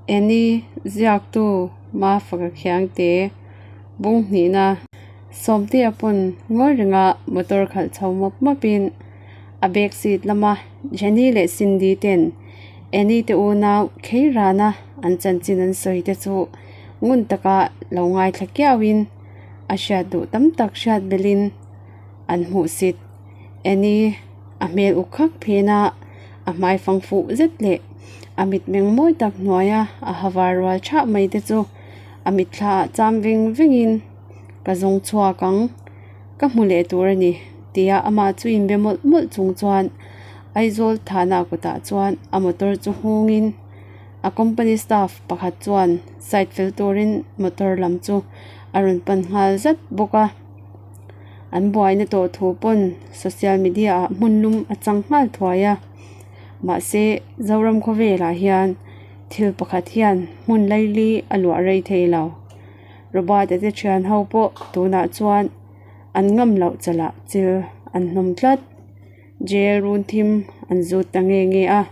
Eni ziaktu Mafaka Khiangte bung hnihna Sawmtea pawn ngawi renga motor khalh chho mawp mawpin a back seat lama Jenny leh Cindy ten Eni te unau khei rana an chanchin an sawi te chu ngun taka lo ngaithla kiauin a hriat duh tam tak hriat belhin an hmuhsit. Eni a hmel uk khak phen a, a hmai fang fuh zet leh a mitmeng mawi tak hnuaia a ha var rual thah mai te chu a mitthla ah cham veng vengin ka zawng chhuak ang, ka hmu leh tur a ni tia amah chu inbe mawlh mawlh chung chuan Aizawl thahna kutah chuan a motor chu nghawngin a company staff pakhat chuan side fel turin motor lam chu a rawn pan nghal zat bawk a. An buaina tawh thu pawn social media ah hmun lum a chang nghal thuai a, mahse Zoram khawvelah hian thil pakhat hian hmun laili a luah rei thei lo. Robert-a te thian ho pawh tunah chuan an ngam loh chalah chil an hnawm tlat. Jail run thim an zut ta nge nge a,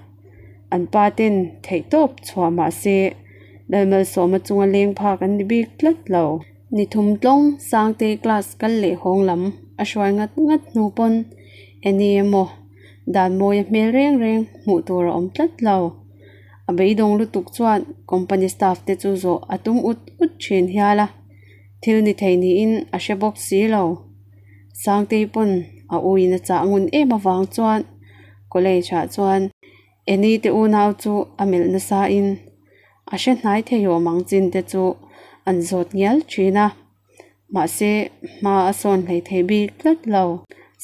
an pa ten theihtawp chhuah mahse Lalmalsawma chunga leng phak an ni bik tlat lo. Ni thum tlawng Sangte class kal leh hawng lam a hruai ngat ngat hnu pawn eng emaw dan mawi a hmel reng reng hmuh tur a awm tlat lo. A beidawng lutuk chuan company staff te chu zawh a tum ut ut thin hial a, thil ni thei niin a hre bawk si lo. Sangtei pawn a uiin a chah ngun em avang chuan college ah chuan Eni te unau chu a melh nasa in a hre hnai thei awm ang chin te chu an zawt ngial thin a, mahse hma a sawn hlei thei bik tlat lo.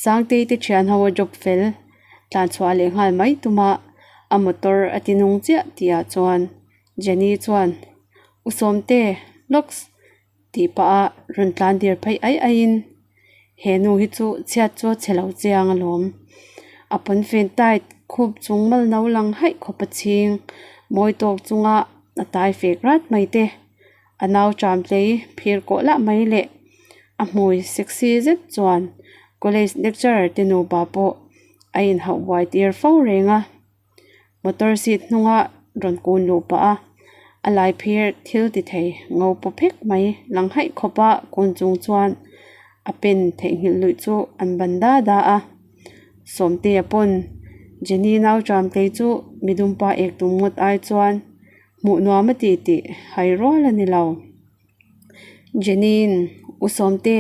Sangtei te thian ho a job fel tlan chhuah leh nghal mai tuma a motor a ti nung chiah tih ah chuan Jenny chuan U Sawmte lawks tih pah a rawn tlan dir phei ai ai in he nu hi chu chhiat chu a chhe lo chiang alawm a pawnfen tight khup chung mal no lang haih khawp a chhing mawi tawk chunga a tai fek rat mai te a nau ṭam tlei phir kawh lah mai leh a hmui sexy zet chuan college lecturer te nupa pawh a inhauh buai tir fo reng a. Motor seat hnunga rawn kun luh pah a, a lai phir thil ti thei ngo paw phek mai lang haih khawp a kun chung chuan a pen theihnghilh luih chu an ban da da a. Sawmtea pawn Jenny nau Tramtei chu midumpa ek tum ngawt ai chuan hmuh nuam a ti tih hai rual a ni lo. Jenny-in U Sawmte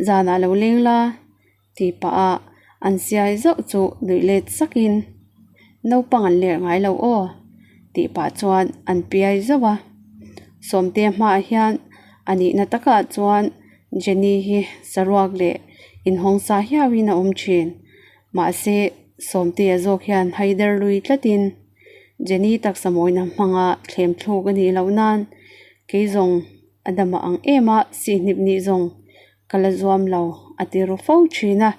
zanah lo leng la. Tih pah a an siai zauh chu nuih let sakin naupang an lerh ngai lo aw tih pah chuan an piai zauh a. Sawmte hmaah hian a nihna takah chuan Jenny hi saruak leh inhawng sa hiauin a awm thin. Mahse Sawmtea zawk hian haider lui tlatin Jenny taksa mawina hmanga thlem thluk a nih loh nan kei zawng a dama ang em a sihhnip nih zawng Ka la zuam lo, a ti ru fo thin a,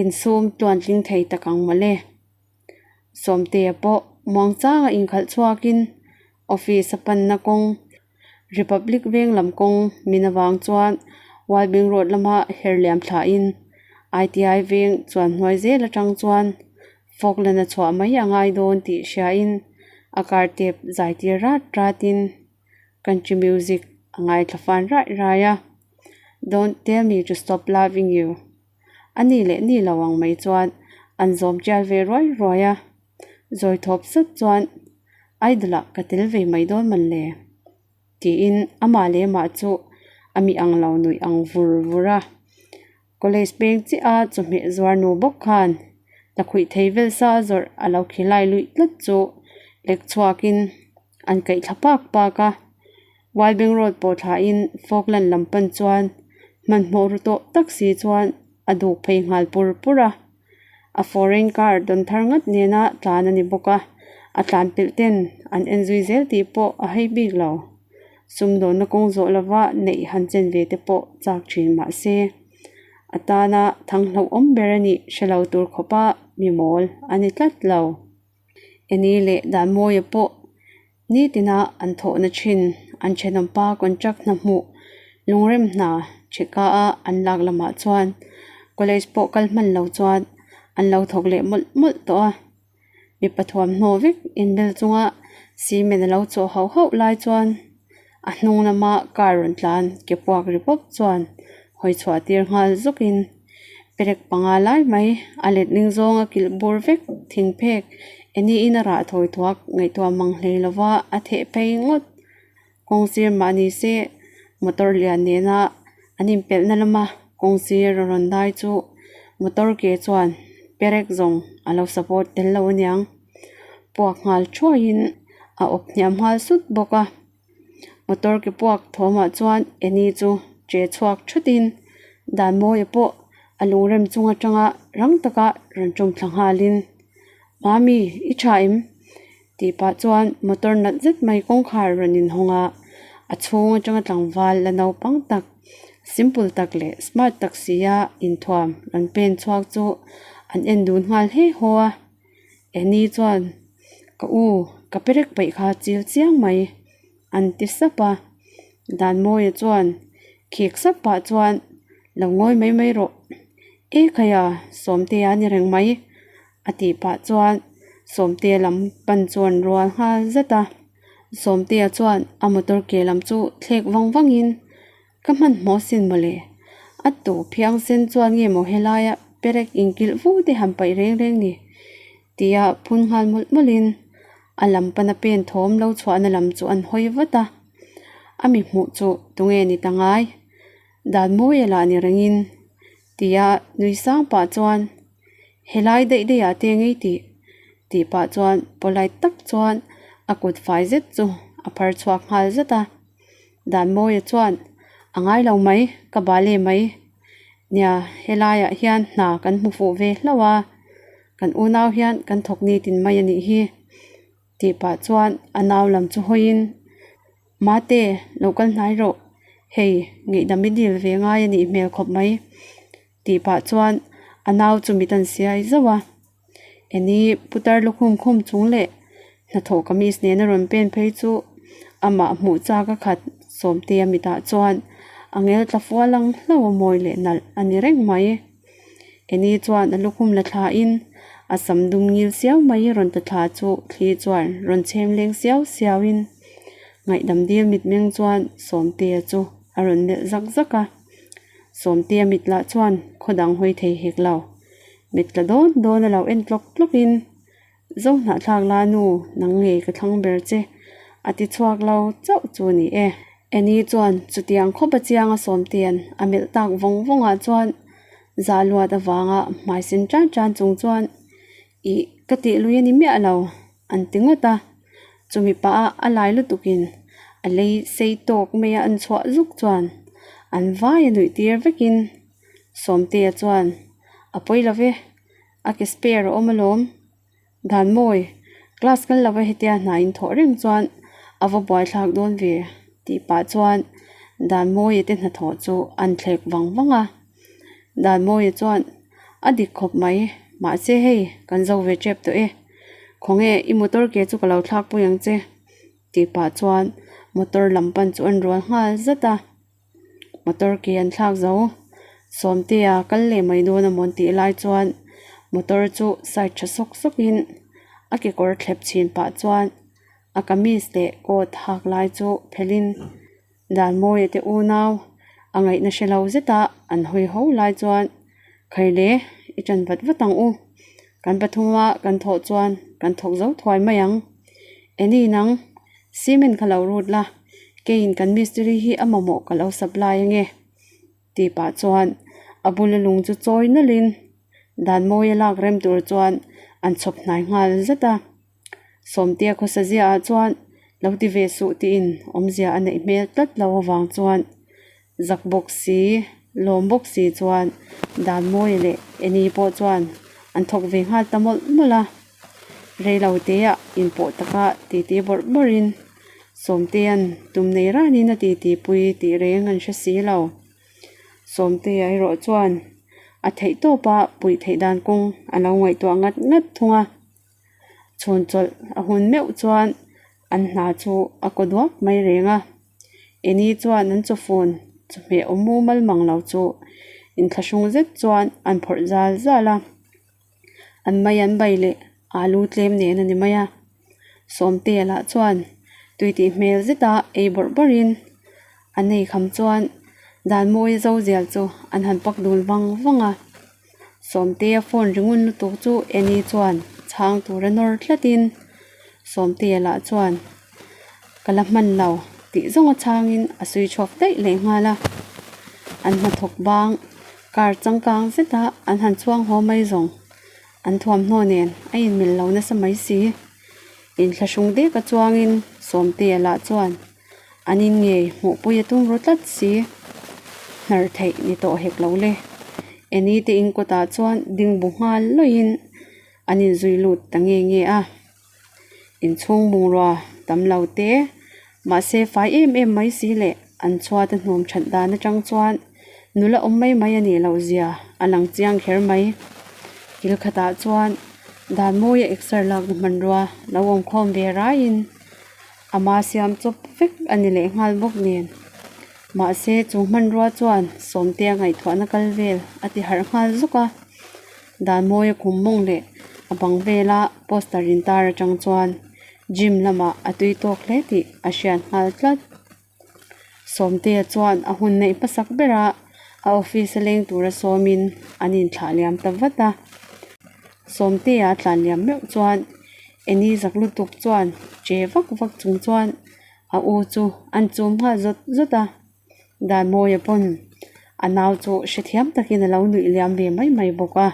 insum tluan tling thei tak ang mawle. Sawmtea pawh muangchanga inkhalh chhuakin office a panna kawng, Republic veng lam kawng min avang chuan Walbeng Road lama her liam thlahin ITI veng chuan hnuai zel atang chuan Falkland a chhuah mai a ngai dawn tih hriain a car tep zai tir rat ratin country music a ngaithla fan raih raih a. Don't tell me to stop loving you A ni leh ni lo ang mai chuan an zawm tial ve ruai ruai a, zawi thawp sat chuan Idol ah ka tel ve mai dawn man le tiin amah leh amah chu a mi ang lo nuih ang vur vur a. College peng chiah a chawhmeh zuar nu bawk khan lakhuih thei vel sa zawrh a lo khilai luih tlat chu lek chhuakin an kaih thla pak pak a. Wildbank Road pawh thlahin Falkland lam pan chuan hmanhmawh ru tawh tak si chuan a duk phei nghal pur pur a. A foreign car dawn thar ngat nena tlan a ni bawk a, a tlan pelh ten an en zui zel tih pawh a hei bik lo. Sumdawnna kawng zawh lova neih han chen ve te pawh chak thin mah se, a tana thang hlauhawm ber a nih hre lo tur khawpa mi mawl a ni tlat lo. Eni leh Danmawia pawh Nitina an thawhna thin an thenawmpa contract hna hmuh lungrem hna thika a an lak lamah chuan college pawh kal hman lo chuan an lo thawk leh mawlh mawlh tawh a. Mipa thuamhnaw vek inbel chunga. Cement a lo chawh hauh hauh lai chuan a hnung lama car rawn tlan ke puak ri pawp chuan hawi chhuah tir nghal zawk in perek panga lai mai a letling zawnga kilh bur vek thing phek eni in a rah thawi thuak ngaihtuah mang hlei lova a theh phei ngawt. Kawng sir mah ni se motor lian nena an inpelhna lama kawng sir a rawn dai chu motor ke chuan perek zawng a lo support tel lo aniang puak nghal thuaiin a awp hniam nghal sut bawk a motor ke puak thawmah chuan Annie chu che chhuak thutin Danmawia pawh a lungrem chung atanga rang taka rawn tawng thla nghalin Mami i tha em? Tih pah chuan motor nalh zet mai kawngkhar rawn inhawng a, a chhung atanga tlangval la naupang tak, simple tak leh smart tak sia inthuam rawn pen chhuak chu an en dun nghal he haw a. Annie chuan, Ka u, ka perek paih kha chil chiang mai, an ti sap a. Danmawia chuan khik sap pah chuan, Lo ngawi mai mai rawh. E khaia, Sawmtea ni reng mai. A tih pah chuan Sawmtea lam pan chuan rual nghal zat a. Sawmtea chuan a motor ke lam chu thlek vang vangin, Ka hmanhmawh sin mawle. A tu phiang sen chuan nge maw helaia perek inkilh vu te han paih reng reng ni? Tia phun nghal mawlh mawlhin a lam pana pen thawm lo chhuahna lam chu an hawi vat a. A mi hmuh chu tunge ni ta ngai? Dan mawia lah ni rengin tia nui sang pah chuan Helai daih daih ah te ngei tih tih pah chuan polite tak chuan a kut fai zet chu a phar chhuak nghal zet a. Danmawia chuan a ngai lo mai ka bale mai nia helaiah hian hna kan hmu fuh ve hlauh a kan unau hian kan thawk ni tin mai a nih hi tih pah chuan a nau lam chu hawiin Mate lo kal hnai rawh hei ngaihdam i dil ve ngai a nih hmel khawp mai. Tih pah chuan a nau chu mit an siai zauh a. Eni putar lukhum khum chung leh hnathawh kamis nena rawn pen phei chu amah hmuh chak a khat Sawmtea mitah chuan a ngel tla fual ang hlauh a mawi leh nalh a ni reng mai. Eni chuan a lukhum la thlain a sam dum ngil siau mai rawn ta thla chu thli chuan rawn chhem leng siau siauin ngaihdam dil mitmeng chuan Sawmtea chu a rawn melh zak zak a. Sawmtea mit lah chuan khaw dang hawi thei hek lo. Mit tla dawn dawn a lo en tlawk tlawk in, Zo hnahthlak la nu, nang ngei ka thlang ber che, a ti chhuak lo chauh chu a ni e. Annie chuan chutiang khawp a chiang a Sawmtea'n a melh tak vawng vawng ah chuan zah luat avanga hmai sen tan tan chung chuan, Ih, ka tih lui a ni miah lo, an ti ngawt a. Chumi pah a a lai lutukin a lei sei tawk mai a an chhuah zuk chuan an vai a nuih tir vekin Sawmtea chuan a pawi lo ve, a ke spare a awm alawm. Danmawi, class kal lova hetia hna in thawh reng chuan a va buaithlak dawn ve tih pah chuan Danmawia te hnathawh chu an thlek vang vang a. Danmawia chuan a dik khawp mai, mahse hei kan zo ve tep tawh e. Khawnge i motor ke chu ka lo thlak pui ang che tih pah chuan motor lam pan chu an rual nghal zat a. Motor ke an thlak zo Sawmtea kal leh mai dawn a mawn tih lai chuan motor chu side tha sawk sawk in a kekawr thlep chhin pah chuan a kamis leh coat hak lai chu phelh in Danmawia te unau a ngaihna hre lo zet a an hawi ho lai chuan Khaile i ṭan vat vat ang u. Kan pathuma kan thawh chuan kan thawk zo thuai mai ang. Eni nang, cement kha lo rut la, keiin kan mistiri hi a mamawh ka lo supply ange tih pah chuan a bula lung chu chawi nawlhin Danmawia lak rem tur chuan an chhawp hnai nghal zet a. Sawmtea khawsa ziaah chuan lo ti ve suh tiin awmzia a neih hmel tlat lo avang chuan zak bawk si, lawm bawk si chuan Danmawia leh Annie pawh chuan an thawk ve nghal ta mawlh mawlh a. Reilo teah inpawh taka titi bawrh bawrhin Sawmtea'n tum nei ranin a titi pui tih reng an hre si lo. Sawmtea erawh chuan a theih tawpa puih theih dan kawng a lo ngaihtuah ngat ngat thung a. Chhun chawlh a hun meuh chuan an hna chu a kaw duak mai reng a. Eni chuan an chawfun chawhmeh awm mumal mang lo chu inthlahrung zet chuan an phawrh zal zal a. An mai an bai leh alu tlem nen a ni mai a. Sawmtea lah chuan tui tih hmel zeta ei bawrh bawrhin a nei kham chuan Danmawia zozial chu an han pak dun vang vang a. Sawmtea phone ri ngun lutuk chu Annie chuan chhang tura nawr tlatin Sawmtea lah chuan Ka la hman lo tih zawnga chhangin a sui chhuak daih leh nghal a. An hnathawk bang car changkang zeta an han chhuang haw mai zawng. An thuamhnaw nen a inmil lo nasa mai si. Inthlahrung dek a chuangin Sawmtea lah chuan an in ngei hmuhpui a tum ru tlat si. Hnar theih ni tawh hek lo le. Eni te in kawtah chuan ding bu nghal lawiin an inzui lut ta nge nge a. Inchhung bungrua tam lo te mahse fai em em mai si leh an chhuat a hnawm that dan atang chuan nula awm mai mai a nih loh zia a lang chiang kher mai. Kil khatah chuan dan mawia exer lakna hmanrua lo awm khawm ve raiin ama siam chawp vek a ni leh nghal bawk nen. Mahse chu hmanrua chuan Sawmtea ngaihtuahna kal vel a ti harh nghal zuk a. Dan mawia kum mawng leh a bang vela poster intar atang chuan gym lamah a tui tawk hle tih a hriat nghal tlat. Sawmtea chuan a hun neih hmasak bera a office a leng tura sawmin an inthlah liam ta vat a. Sawmtea tlan liam meuh chuan Eni zak lutuk chuan che vak vak chung chuan a u chu an chum nghal zawt zawt a. Danmawia pawn a nau chu hrethiam takin a lo nuih liam ve mai mai bawk a.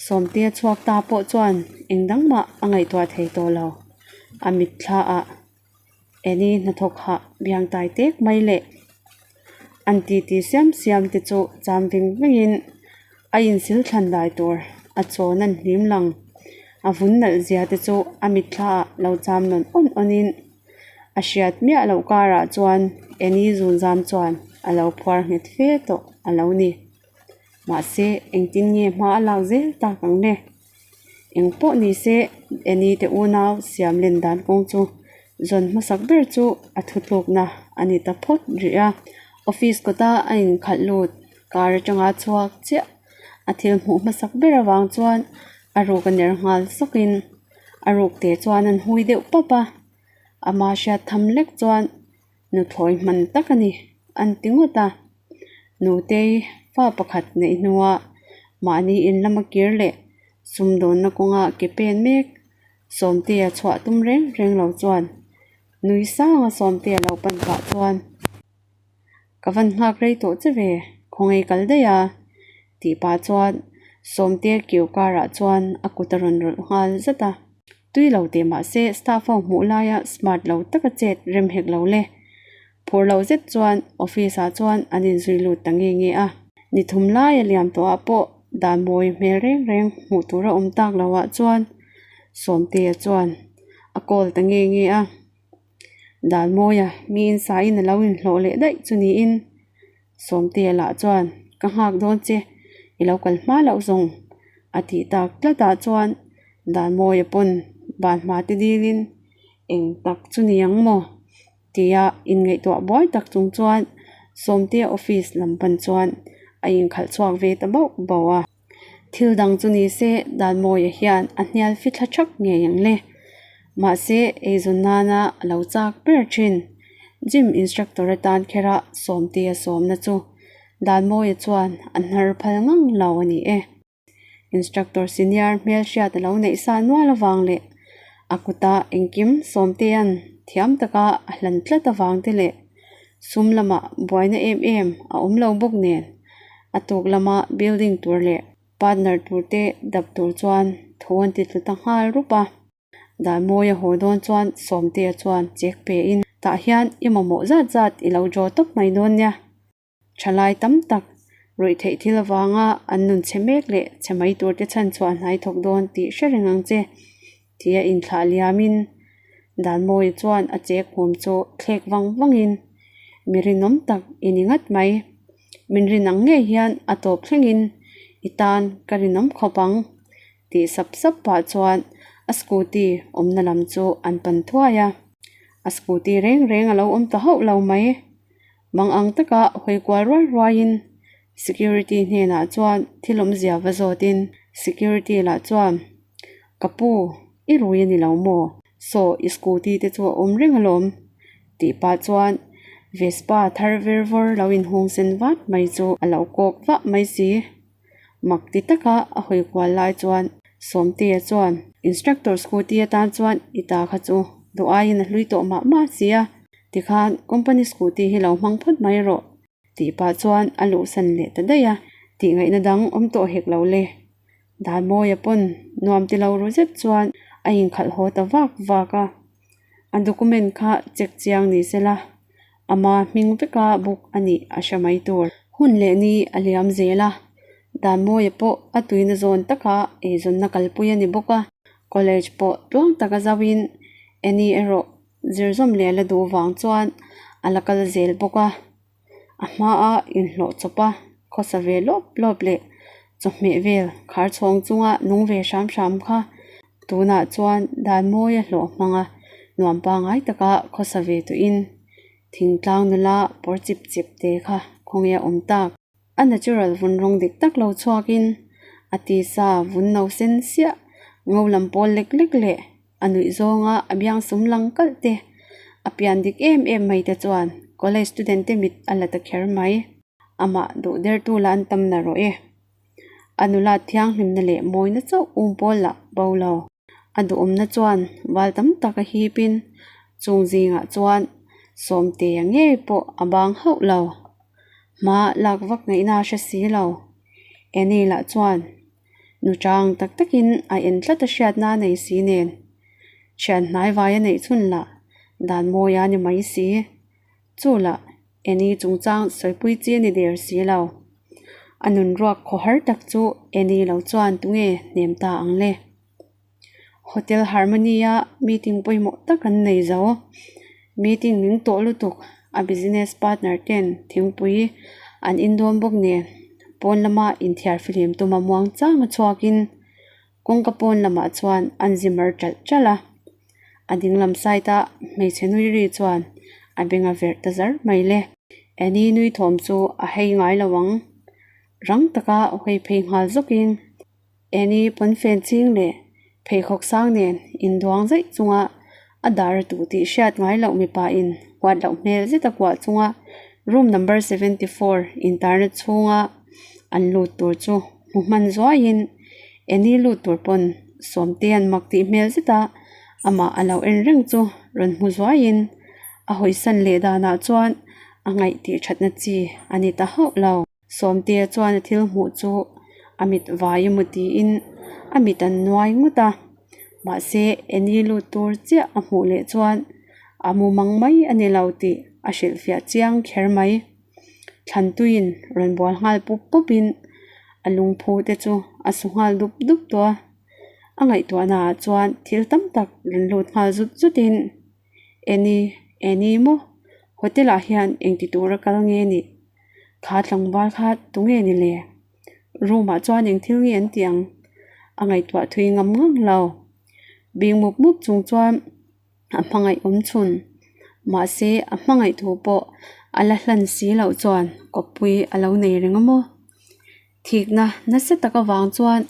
Sawmtea chhuak ta pawh chuan eng dang mah a ngaihtuah thei tawh lo. A mitthla ah Eni hnathawk hah biang tai tek mai leh an titi siam siam te chu cham veng vengin a insil thlan dai tur a chawn an hlim lang. A vun nalh zia te chu a mitthla ah lo cham nawn awn awn in A hriat miah loh karah chuan Annie zunzam chuan a lo phuar nghet fe tawh a lo ni. Mahse, engtin nge hma a lak zel tak ang le? Eng pawh ni se, Annie te unau siam len dan kawng chu zawn hmasak ber chu a thutlukna a ni ta phawt rih a. Office kawta a inkhalh lut kar atanga chhuak chiah a thil hmuh hmasak ber avang chuan a ruk a ner nghal sawkin A ruk te chuan an hui deuh pawp a, ama hriat tham lek chuan nuthlawi hman tak a ni an ti ngawt a. Nutei fa pakhat neih hnuah mahni in lama kir leh sumdawnna kawnga ke pen mek Sawmtea chhuah tum reng reng lo chuan nui sanga Sawmtea lo pan pah chuan Ka van nghak rei tawh che ve, khawngaih kal daih a tih pah chuan Sawmtea kiu karah chuan a kut a rawn rawlh nghal zat a. Tui lo teh mah se staff ho hmuh laia smart lo taka chet rem hek lo le. Phur lo zet chuan office ah chuan an inzui lut ta nge nge a. Ni thum laia liam tawhah pawh dan mawi hmel reng reng hmuh tur a awm tak loah chuan Sawmtea chuan a call ta nge nge a. Danmawia mi insain a lo inhlawh leh daih chu niin Sawmtea lah chuan ka nghak dawn che i lo kal hma loh zawng a tih tak tlatah chuan Danmawia pawn ban hma te dilin eng tak chu ni ang maw tia inngaihtuah buai tak chung chuan Sawmtea office lam pan chuan a inkhalh chhuak ve ta bauh bauh a. Thil dang chu ni se Danmawia hian a hnial fi thla thak ngei ang le. Mahse, eizawn nana a lo chak ber thin. Gym instructor atan khera Sawmtea sawmna chu Danmawia chuan a hnar phal ngang lo a ni e. Instructor senior hmelhriat a lo neih sa nual avang leh a kuta engkim Sawmtea'n thiam taka a hlan tlat avang te leh sum lamah buaina em em a awm lo bawk nen a tuk lama building tur leh partner tur te dap tur chuan thu an ti tlu ta nghal rup a. Danmawia haw dawn chuan Sawmtea chuan chek pe in tah hian i mamawh zat zat i lo draw tawp mai dawn nia. Thalai tam tak ruih theih thil avanga an nun chhe mek leh chhe mai tur te chhan chhuah hnai thawk dawn tih hre reng ang che tia inthlah liamin Danmawia chuan a chek hmawm chu thlek vang vangin mi rinawm tak i ni ngat mai. Min rin ang ngei hian a tawp thlengin i tan ka rinawm khawp ang tih sap sap pah chuan a scooty awmna lam chu an pan thuai a. A scooty reng reng a lo awm ta hauh lo mai. Mang ang taka hawi kual ruai ruaiin security hnenah chuan thil awmzia va zawtin security lah chuan Ka pu, i rui a ni lo maw? Saw i scooty te chu a awm reng alawm tih pah chuan Vespa thar ver vawr lo inhung sen vat mai chu a lo kawk vah mai si. Mak ti taka a hawi kual lai chuan Sawmtea chuan Instructor scooty atan chuan i ta kha chu duh aiin a hlui tawh mah mah si a, tikhan company scooty hi lo hmang phawt mai rawh tih pah chuan a luhsan leh ta daih a, tih ngaihna dang awm tawh hek lo le. Danmawia pawn nuam ti lo ru zet chuan a inkhalh haw ta vak vak a, a document kha check chiang ni se la, ama hming veka book a nih a hre mai tur. Hun leh ni a liam zel a, Danmawia pawh a tuina zawn taka eizawnna kalpui a ni bawk a, college pawh tluang taka zauhin Annie erawh zirzawm leh la duh vang chuan a la kal zel bawk a. A hmaa inhlawh chawp a, khawsa ve lawp lawp leh chawhmeh vel khar chhawng chunga nung ve hram hram kha tunah chuan dan mawi a hlawh hmang a, nuam pangngai taka khawsa ve tawhin thingtlang nula pawr chip chip te kha khawnge a awm tak. A natural vun rawng dik tak lo chhuakin a tisa vun no sen siah ngo lam pawl lek lek leh a nuih zawnga a biang sum lang kalh te, a pian dik em em mai te chuan college student te mit a la ta kher mai. Amah duh dertu lah an tam na rawh e. A nula thianghlimna leh mawina chauh um pawl lah bo lo. A duhawmna chuan val tam tak a hipin chung zingah chuan Sawmtea ngei pawh a bang hauh lo. Hma lak vak ngaihna a hre si lo. Annie lah chuan Nu chang tak takin a en tlat a hriatna a nei si nen. Thian hnai vai a neih chhun lah dan mawi a ni mai si. Chu lah Annie chungchang sawipui chi a ni der si lo. A nun ruak khawhar tak chu Annie lo chuan tunge hnem ta ang le. Hotel Harmony a meeting pawimawh tak an nei zo. Meeting ning tawh lutuk a business partner ten thingpui an indawn bawk nen pawn lama inthiar fihlim tuma muang chang a chhuakin kawngka pawn lamah chuan an zi mar ṭalh ṭalh a. A dinglam side a hmeichhe nui ri chuan a beng a verh ta zar mai le. Annie nui thawm chu a hei ngai lo ang. Rang taka hawi phei nghal zawkin. Annie pawnfen ching leh pheikhawk sang nen induang zaih chunga a dar a tuh tih hriat ngai loh mipa in huat loh hmel zet a kuah chunga room number 74 intarna chhunga an lut tur chu hmu hman zuaiin Annie lut tur pawn Sawmtea'n mak tih hmel zet a amah a lo en reng chu rawn hmu zuaiin a hawisan leh danah chuan a ngaih tih thatna chi a ni ta hauh lo. Sawmtea chuan a thil hmuh chu a mit vai emaw tiin a mit an nuai ngawt a, mahse Annie lut tur chiah a hmuh leh chuan a mu mang mai a ni lo tih a hrilhfiah chiang kher mai. Thlantuiin rawn bual nghal pup pupin a lungphu te chu a su nghal dup dup tawh a, a ngaihtuahnaah chuan thil tam tak rawn lut nghal zut zutin Annie, Annie maw? Hotel ah hian engti tura kal nge nih? Kha tlangval kha tunge ni le? Room ah chuan eng thil nge an tih ang? A ngaihtuah thui ngam ngang lo. Bing mup mup chung chuan a hmangaih awm chhun. Mahse a hmangaih thu pawh a la hlan si loh chuan kawppui a lo nei reng a maw? Thikna nasa tak avang chuan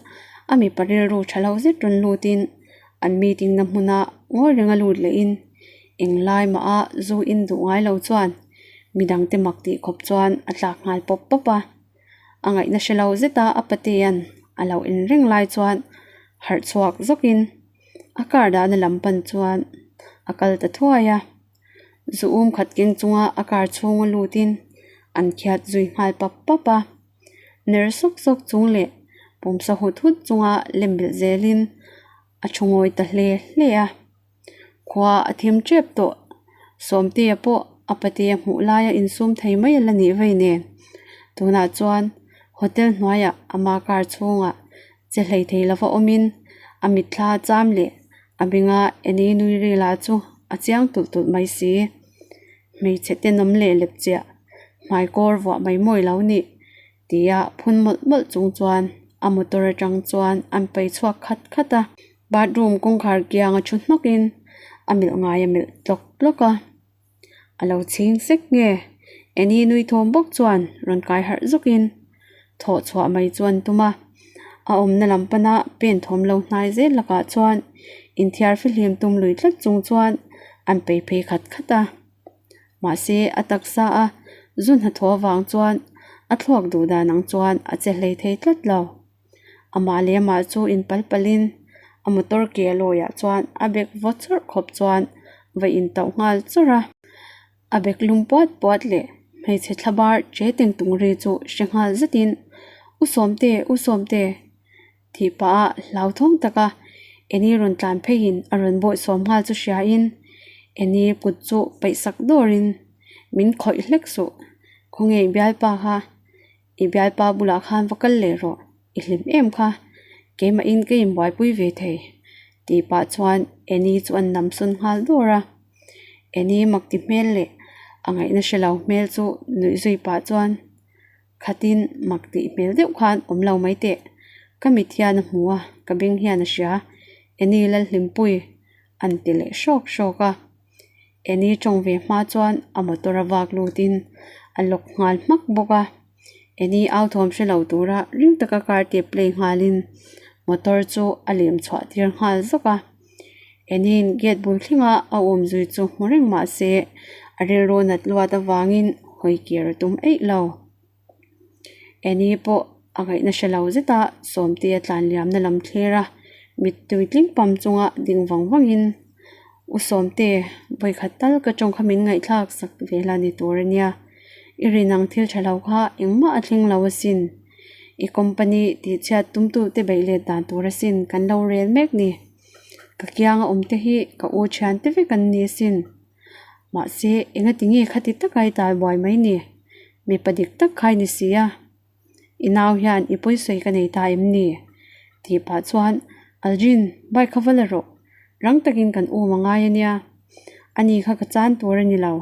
a mipa rilru tha lo zet rawn lutin an meeting na hmuna ngawi renga lut lehin englai maha zu in duh ngai lo chuan midangte mak tih khawp chuan a tlak nghal pawp pawp a. A ngaihna hre lo zeta a patea'n a lo en reng lai chuan harh chhuak zawkin a car dahna lam pan chuan a kal ta thuai a. Zu um khat keng chunga a car chhunga lutin an khiat zui nghal pap pap a. Ner sawk sawk chung leh pumsa hut hut chunga lem belh zelin a thu ngawi ta hle hle a. Khua a thim tep tawh. Sawmtea pawh a patea hmuh laia insum thei mai a la nih vei nen. Tunah chuan hotel hnuaiah ama car chhungah che hlei thei lova awmin a mitthla cham leh a benga Annie nui ri lah chu a chiang tulh tulh mai si. Hmeichhe tenawm leh lep chiah hmaikawr vuah mai mawi lo nih tia phun mawlh mawlh chung chuan a motor atang chuan an pai chhuak khat khat a. Bathroom kawngkhar kianga thu hnawkin a melh ngai a melh tlawk tlawk a. A lo chhing sek nge Annie nui thawm bawk chuan rawn kai harh zawkin thawh chhuah mai chu an tum a. A awmna lam pana pen thawm lo hnai zel lakah chuan Inthiar fihlim tum lui tlat chung chuan an pei phei khat khat a. Mahse, a taksa a zu hnathawh avang chuan a thluak duh dan ang chuan a che hlei thei tlat lo. Amah leh amah chu inpal palin a motor ke lawiah chuan a bag vaw chawrh khawp chuan va intauh nghal chawrh a. A bag lum puat puat leh hmeichhe thlabar che teng tung ri chu hre nghal zetin, U Sawmte, U Sawmte! Tih pah a hlauthawng taka Eni rawn tlan pheiin a rawn bawihsawm nghal chu hriain Eni kut chu paihsak dawrin min khawih hlek suh, khawnge i bialpa kha I bialpa bulah khan va kal leh rawh, i hlim em kha, keimahin ka inbuaipui ve thei, tih pah chuan Annie chu an nam sawn nghal dawr a. Annie mak ti hmel leh a ngaihna hre lo hmel chu nuih zui pah chuan khatin mak tih hmel deuh khan awm lo mai teh, ka mit hian a hmu a, ka beng hian a hria, Annie Lalhlimpui an ti leh hrawk hrawk a. Annie tawng ve hma chuan a motor a vak lutin a lock nghal hmak bawk a. Annie au thawm hre lo tura ring taka car tape play nghalin motor chu a lem chhuah tir nghal zawk a. Annie-in gate bul thlenga a awm zui chu hmu reng mah se a rilru nat luat avangin hawi kir a tum eih lo. Annie pawh a ngaihna hre lo zet a, Sawmtea tlan liamna lam thlir a, mittui tling pam chunga ding vang vangin, U Sawmte, vawikhat tal ka tawng kha min ngaihthlak sak ve la ni tur a nia. I rin ang thil tha lo kha engmah a thleng lo asin. I company tihchhiat tumtute beih let dan tur asin kan lo rel mek ni. Ka kianga awmte hi ka u thiante vek an ni asin. Mahse, engati nge khati taka i tal buai mai ni? Mipa dik tak kha i ni si a. I nau hian i pawisawi ka nei ta em ni? Tih pah chuan, Aljin, bike kha va la rawh. Rang takin kan um a ngai a nia. Ani kha ka chan tur a ni lo.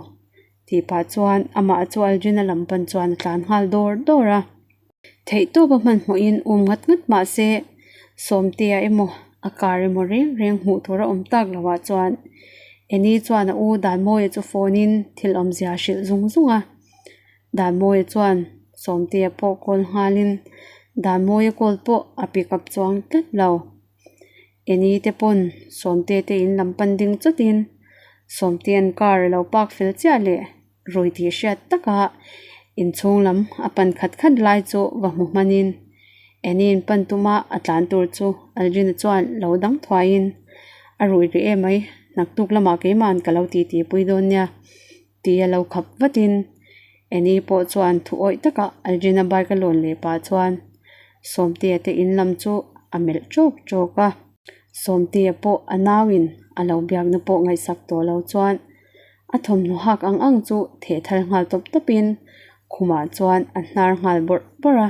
Tih pah chuan amah chu Aljin-a lam pan chuan a tlan nghal dawr dawr a. Theihtawp a hmanhmawhin um ngat ngat mah se, Sawmtea emaw a car emaw reng reng hmuh tur a awm tak loah chuan Annie chuan a u Danmawia chu phone in thil awmzia a hrilh zung zung a. Danmawia chuan Sawmtea pawh call nghalin Danmawia call pawh a pick up chuang tlat lo. Annie te pawn Sawmtea te in lam pan ding chawtin Sawmtea'n car a lo park fel chiah leh. Rui tih hriat taka inchhung lam a pan khat khat lai chu va hmu hmanin Annie-in pan tuma a tlan tur chu Aldrin-a chuan lo dang thuaiin a rui rih em mai, naktuk lamah keima'n ka lo titi pui dawn nia tia lo khap vatin Annie pawh chuan thu awih taka Aldrin-a bike a lawn leh pah chuan Sawmtea te in lam chu a melh ṭawk ṭawk a. Sawmtea pawh a nauin a lo biakna pawh ngaihsak tawh lo chuan A thawmhnaw hak ang ang chu theh thal nghal tawp tawpin khumah chuan a hnar nghal bawrh bawrh a.